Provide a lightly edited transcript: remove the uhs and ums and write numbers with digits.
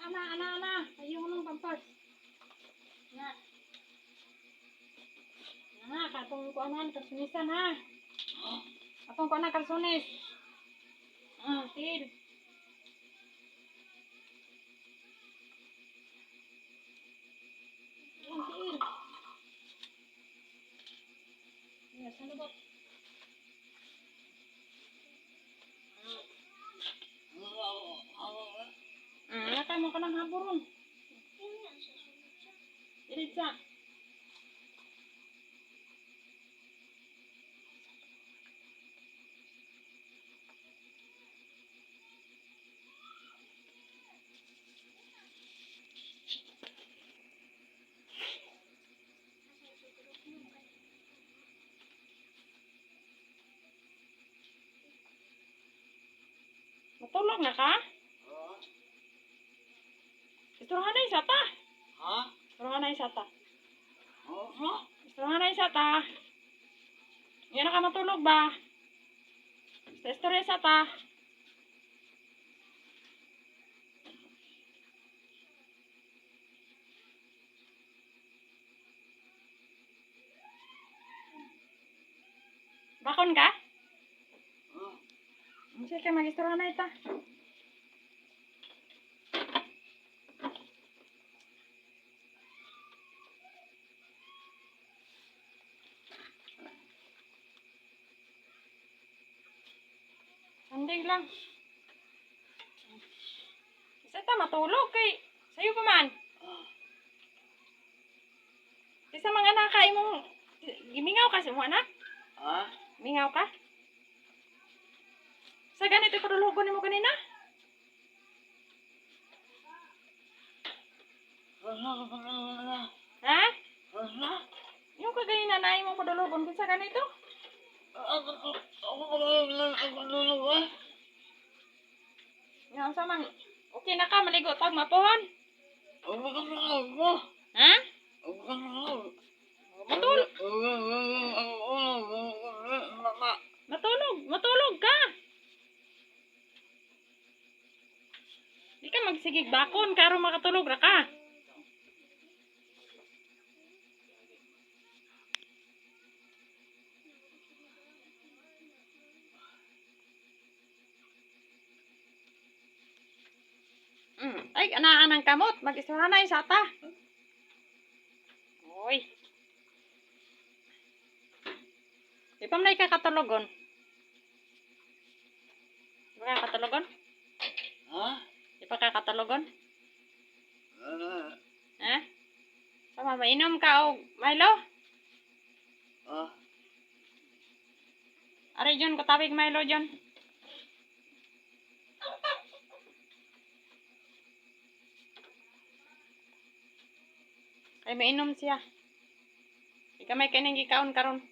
Ana, ana, ana. Ayaw nung pampers. Na. Na, katong kuanan, kalsunisan ha. Atong kuanan, kalsunis. Ah, til. Yan, til. Yan, sa lubot. Nakay mo ka ng haburon. Diretsa. Matulog na ka? Istorhan na isa ta. Ha? Istorhan na isa ta. Ha? Istorhan na isa ta. Ngayon na ka matulog ba? Sa istorya isa ta. Bakon ka? Sige, mag-istorya na ita. Sanding lang. Isa ta matulog kay sayo pa man. Isa mga anak ka imong gimingaw ka sa imong anak? Ha? Mingaw ka? Sa ganito padulhogon nimo kanina? Ha? Yung ka ganina na imong padulhogon kinsa ganito? Nga unsa man? Okay na ka maligo tag mapuhon. Ha? Matulog. Matulog, matulog ka. Di ka magsigig bakon karon makatulog ra ka. Ay, anaan ang kamot. Mag-istorhanay sa ta. Oy. Di pa man ka katulogon. Di pa ka katulogon? Di pa ka katulogon? Ha? Sama, mainom ka og Milo? Ari, John, katabig Milo, John. Ay, mainom siya. Ikaw may kaning gikaon karon.